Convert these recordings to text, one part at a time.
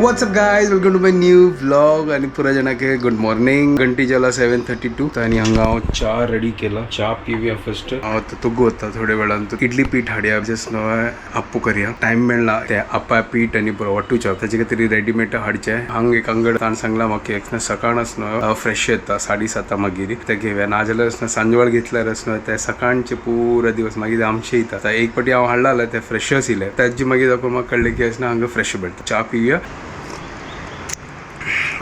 What's up guys, welcome to my new vlog. आणि पुरा जणांक good morning. घंटी जाला 7:32 आणि हांगा हांव च्या रेडी केला. च्या पिवया फर्स्ट. हांव आतां तुगो वता थोड्या वेळान. इडली पीठ हाडया, जस्ट न्हय आप्पू करया. टायम मेळना ते आप्पा पीठ आनी पुरो वाटूच्या ताजे खातीर रेडीमेड हाडचें. हांग एक अंगड ताणें सांगला म्हाका एक सकाळच न्हय फ्रेश येता 7:30 मागीर ते घेवया, नाजाल्यार सांजवेळ घेतल्यार न्हय ते सकाळचे पुरा दिवस मागीर आमशे येता. आतां एक पटी हांव हाडला जाल्यार ते फ्रेशच येयले. ताजी मागीर दाखोवन म्हाका कळ्ळें की हांगा फ्रेश मेळटा. च्या पिवया.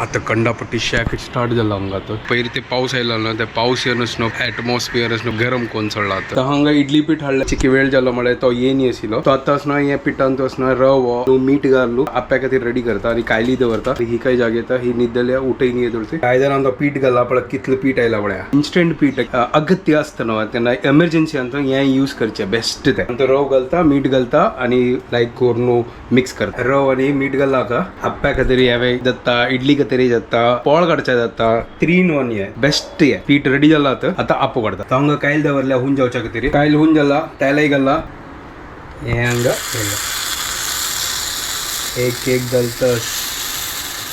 आता कंडापट्टी शॅक स्टार्ट जाला हांगा. आतां पयर ते पावस आयला न्हू, ते पावस येवन न्हू एटमॉस्फियर न्हू गरम कोण चडला. आतां हांगा इडली पीठ हाडलें. चिकी वेळ जालो म्हळ्यार तो येनी आशिल्लो. तो आतां न्हू हे पिठान तो न्हू रवो मीठ घालू आप्या खातीर रेडी करता आनी कायली दवरता. ही काय जागेता ही न्हिदल्या उठयनी येतोळची. आयदनान तो पीठ घाला पळय कितलें पीठ आयला पळय. इन्स्टंट पीठ अगत्य आसता न्हू तेन्ना एमर्जन्सी आनी हें यूज करचें बेस्ट तें. तो रव घालता, मीठ घालता आनी लायक करून मिक्स करता. रव आनी मीठ घालता. आतां आप्या खातीर हें जाता, इडली खातीर जाता, पोळ काडचे जाता. 3 in 1 हे बेस्ट हे पीठ रेडी जाला. आतां आतां आप्पो काडता. तो हांगा कायल दवरल्या हून जावच्या खातीर. कायल हून जाला, तेलय घाला हें हांगा एक एक घालता.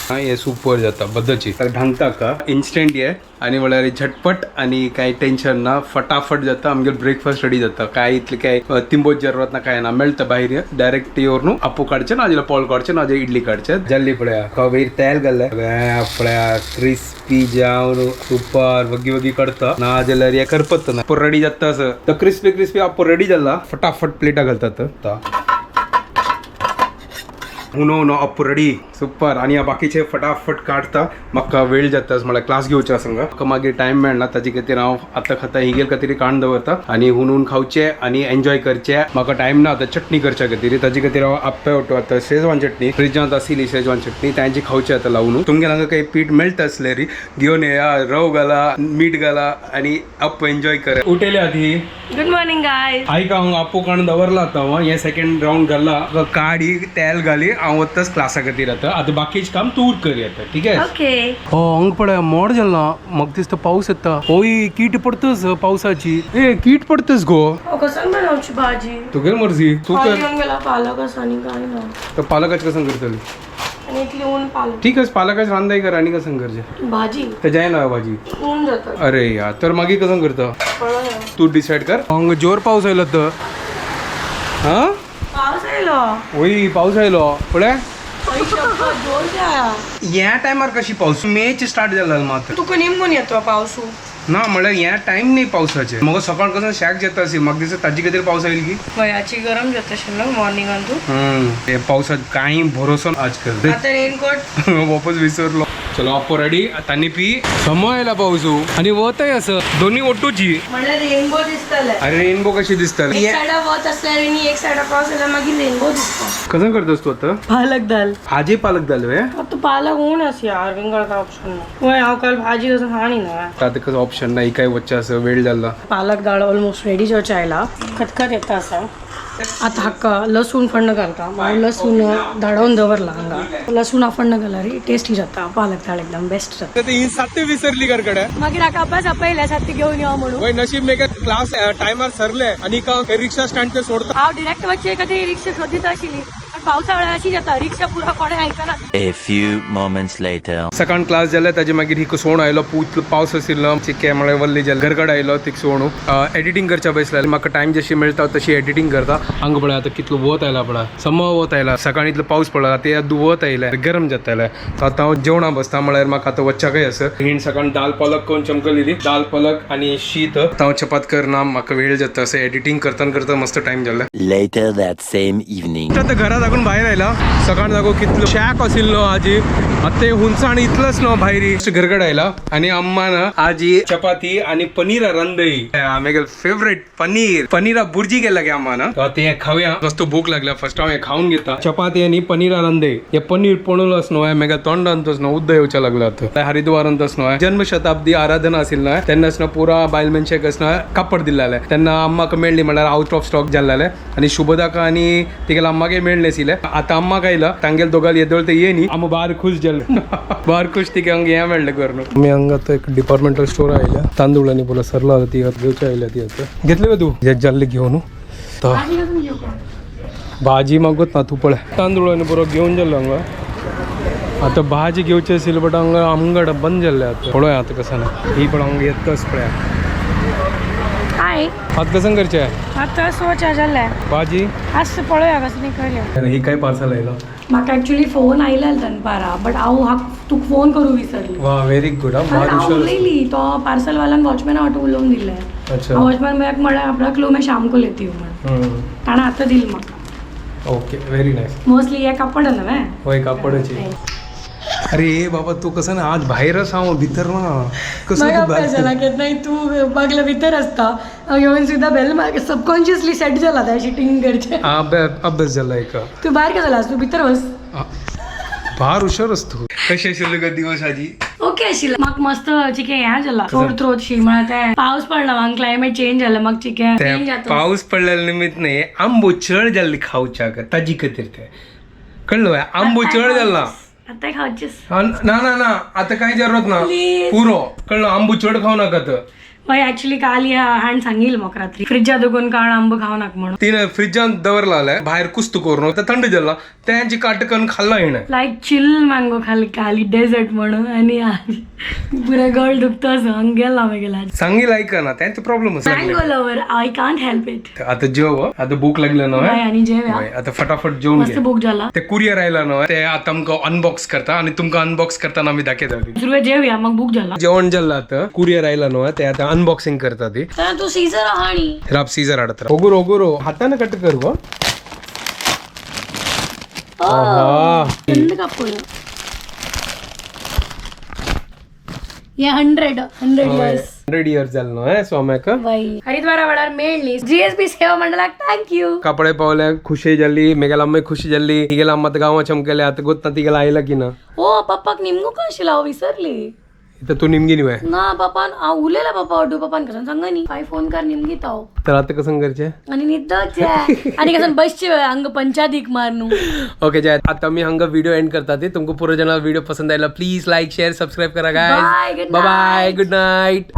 हें सुपर जाता बद्दची धांगता का इन्स्टंट हे आनी म्हळ्यार झटपट आनी कांय टेन्शन ना, फटाफट जाता. आमगेलो ब्रेकफास्ट रेडी जाता. काय इतलें काय तिंबोच जरूरत ना, काय ना. मेळटा भायर डायरेक्ट येवन आप्पो काडचें ना जाल्यार पोळ काडचें ना जाल्यार इडली काडचें. जाल्ली पळया वयर तेल घाल्लें पळया क्रिस्पी जावन सुपर वगी वगी काडता ना जाल्यार हें करपत ना. आप्पो रेडी जाता. असं तो क्रिस्पी क्रिस्पी आप्पो रेडी जाला. फटाफट प्लेटा घालतात. हुनो हुनो आप्पो रेडी सुपर. आनी बाकीचे फटाफट काडता. म्हाका वेळ जाता म्हळ्यार क्लास घेवचे आसा म्हाका मागीर टायम मेळना. ताजे खातीर हांव आतां खाता हिगेल खातीर काडून दवरता आनी हुनून खावचे आनी एन्जॉय करचे. म्हाका टायम ना आतां चटणी करच्या खातीर. ताजे खातीर हांव आप्पे वटो. आतां शेजवान चटणी फ्रिजांत आशिल्ली शेजवान चटणी तांची खावची आतां लावन. तुमगे हांगा काही पीठ मेळटा आसल्यार घेवन येया, रव घाला, मीठ घाला आनी आप्पो एन्जॉय कर. उठयले आदी. Good morning guys. आयक हांव आप्पो काडून दवरला. आतां हांव हें सेकंड रावंड घाला, काडी तेल घाली. हांव वताच क्लासा खातीर. आतां आतां बाकीचें काम तूं कर आतां, ठीक आहे? ओके. हो हांगा पळय मोड जाला. म्हाका दिसता पावस येता. ओय कीट पडतस पावसाची. ए कीट पडतस गो. कसं बनवची भाजी? तुगेली मर्जी तूं कर. येऊन गेला पालक असं आणि काय ना. तर पालकाच कसं करतली? आणि इतली ऊन पालक. ठीक आहे, पालकाच रांदाय कर आणि कसं करचें? भाजी. तर जायना भाजी. ऊन जातं. अरे यार, तर मागीर कसं करता? तू डिसायड कर. हांगा जोर पावस आयलो तर हा. पाऊस आयलो. ओय पावस आयलो पळय. जोर. ह्या टायमार कशी पावस? मेच स्टार्ट जाला मात्र. तुका निमगून येतो पावसू. ना म्हळ्यार ह्या टायम न्ही पावसाचे. म्हाका सकाळ कसं शाक जाता अशी म्हाका दिसता ताजे खातीर पावस येईल की. वयाची गरम जाता ना मॉर्निंगान तू. हे पावसात काही भरोसो आजकाल. आता रेनकोट वापस विसरलो. चलो आप्पो रेडी तांणी पी. समो आयला पावसू आणि वतय असं दोन्ही ओटूची. म्हणल्यार रेनबो दिसतले. अरे रेनबो कशी दिसतले? एक सायडा वत असल्यार आणि एक सायडा पावस आल्यार मागीर रेनबो दिसता. कसं करतोस तू आता? पालक दाल. आजी पालक दाल वे. आता पालक ऊन अस यार, विंगड काय ऑप्शन ना. वय हांव काल भाजी कसं खाणी ना. आता कसं ऑप्शन नाही काय वच्चा असं वेळ झाला. पालक डाळ ऑलमोस्ट रेडी जावचे आयला. खतखत येता असा. आता हाका लसूण फण्ण घालता. हांव लसूण धाडोवन दवरला हांगा. लसूण फण्ण घाल्यार टेस्टी जाता पालक डाळ, एकदम बेस्ट जाता. ही साथी विसरली करकडे. मागीर हाका अब्बास आपयल्या साथी घेवन यो म्हणून. वय नशीब मेका क्लास टायमार सरले आणि का रिक्षा स्टँड ते सोडता. हांव डिरेक्ट वच्चे खातीर रिक्षा सोदीत आशिल्ली, पण पावसा वेळार अशी जाता रिक्षा पुरा कोणें आयकना. A few moments later. सकाळ क्लास जाले ताजे मागीर हिक सोण आयलो. पूत पावस आशिल्लो चिके म्हळ्यार वल्ली जाले. घरकड आयलो तिक सोणू एडिटींग करच्या बसले. म्हाका टायम जशी मेळटा तशी एडिटींग करता. हांगा पळय आतां कितलो वत आयला पळय, सम वत आयला. सकाळी इतलो पावस पडला, आतां वत आयले, गरम जाताले. आतां हांव जेवणा बसता म्हळ्यार म्हाका आतां वच्चाकय आसा. हिण सकाळ दाल पालक कोण चमकलेली दाल पालक आनी शीत. आतां हांव चपात करना, म्हाका वेळ जाता. असं एडिटींग करता करता मस्त टायम जाल्ले. Later that same evening. आतां घरा दाखून भायर आयला. सकाळ दाखो कितलो शॅक आशिल्लो आजी. आतां हुनसाण इतलोच न्हू भायर घरकड आयला आनी अम्मान आजी चपाती आनी पनीरा रंदई, आमगेल फेवरेट पनीर, पनीरा बुर्जी केला गे अम्मान. आतां हें खावया, मस्त भूक लागल्या. फर्स्ट हांव हें खावन घेता. चपाती आनी पनीरा रंदई. हे पनीर पणूलच न्हू मेगा तोंडांतच न्हू उद्द येवच्या लागला. आतां हरिद्वारांतच न्हू जन्मशताब्दी आराधना आशिल्ली न्हय तेन्नाच न्हू पुरा बायल मनशेक न्हय कापड दिल्लें. तेन्ना अम्माक मेळ्ळी म्हळ्यार आवट ऑफ स्टॉक जाल्लें आनी शुभदाका आनी तिगेल्या अम्माकय मेळ्ळें आशिल्लें. आतां अम्माक आयला तांगेले दोगांल येदोळ ते येनी आम बार खुश जाले, बार खुश तिका हांगा हें मेळ्ळें करून. आमी हांगा आतां एक डिपार्टमेंटल स्टोर आयल्या. तांदूळ आनी पुरो सरला ती घेवचे आयल्या. ती आतां घेतले तूं हे जाल्ले घेवन. तो भाजी मागूत ना तूं पळय तांदूळ आनी बरो घेवन जाल्लो हांगा. आतां भाजी घेवची आशिल्ली बट हांगा आमगड बंद जाल्ले आतां. पळोवया आतां कसं ना ही पण हांगा येतच पळया. हाय. आतां कसं करचें? आतां सोचा जालें. भाजी. आज पळोवया कसं न्ही करया. ही काय पार्सल आयलो? म्हाका एक्चुअली फोन आयला दनपारा, बट हांव तुका फोन करूं विसरली. वा, व्हेरी गुड. हा, भार हांव हुशार. उलयली तो पार्सलवाल्यान वॉचमॅना वाटून उलोवन दिलें. अच्छा. वॉचमॅन म्हळ्यार म्हळ्यार आपल्याक लो मैं शाम को लेती हूँ म्हण. ताणें आतां दिल म्हाका. Okay, very nice. मोस्टली हे कापड न्हय? होय, कापडाची. अरे बाबा, तू कसं ना आज बाहेरच हांव, भितर ना कसं म्हाका तू अभ्यास बाहेर जाला केन्नाय तूं बागल्या भितर आसता, हांव येवन सुद्दां बेल म्हाका सबकॉन्शियसली सेट जाला तें शिटींग करचें. हा, अभ्यास जाला एका. तूं भायर कसो जाला? तूं भितर वच. फार हुशार असतो. कशी आशिल्ले ग दिवस आजी? ओके आशिल्लें. म्हाका मस्त चिकें हें जाला, सोर थ्रोट शी म्हळ्यार तें पावस पडला हांगा, क्लायमेट चेंज जाला, म्हाका चिकें चेंज जाता. पाऊस पडलेल्या निमित्त नाही आंबो चड जाल्ली खावच्याक ताजी खातीर ते कळलं बाय, आंबो चड जाला. आतां खावचेच. हा, ना ना ना, आता काही जरूरत ना. Please. पुरो कळलं, आंबो चड खाऊ नका तर. मागीर ऍक्च्युली काल ह्या हाण सांगिल म्हाका रात्री फ्रिजा दुखून काण आंबो खावं नाका म्हणून. तिने फ्रिजान दवरला बाहेर कुस्तू करून, आता थंड झाला त्यांची काटकन खाल्ला हिणें. लायक चिल मँगो खाली खाली डेझर्ट म्हणून आणि आज पुरे गळ दुखतो असं हांग गेला मागीर. सांगील ऐका ना, त्यांचे problem. Mango lover, I can't help it. आता जेव हं. आता भूक लागली ना? बाय आणि जेव्या. होय, आता फटाफट जेवून मस्त घे. भूक जाला. ते कुरिअर आयला ना, ते आता आमकां अनबॉक्स करता आणि तुमकां अनबॉक्स करताना आमी दाखयता. सुरवे जेवया, मग भूक जाला. जेवण जाल्लं आता, कुरिअर आयला न्हू, ते आता अनबॉक्सिंग करता ती. तर तू सीझर आहा न्ही? राब सीझर हाडत. ओगुरो ओगुरो, हाताने कट कर गो. चंद कापड हे 100 100 इयर्स. 100 इयर्स जाले न्हू सोम्याक. हरिद्वारा वेळार मेळ्ळी जीएसबी सेवा मंडळाक thank you. कपडे पावले, खुशी जाल्ली, मेगेला अम्मे खुशी जाल्ली. तिगेला अम्मा गांवा चमकेले. आता गोत ना तिगेला आयला की ना. ओ पप्पाक निमगू कशी हांव विसरली. इथं तू निमगी न्हय? ना पप्पान हांव उलयला पप्पा वाटू, पप्पान कसं सांग न्ही फाय फोन कर निमगीत हांव. तर आता कसं करचे? आणि निद्दच आणि कसं बसचे वेळ अंग पंचादीक मारनू. ओके जय, आता मी हंगा व्हिडिओ एंड करता. ते तुमको पूरा जना व्हिडिओ पसंद आयला, प्लीज लाईक शेअर सबस्क्राईब करा Bye, guys. Good bye, good night.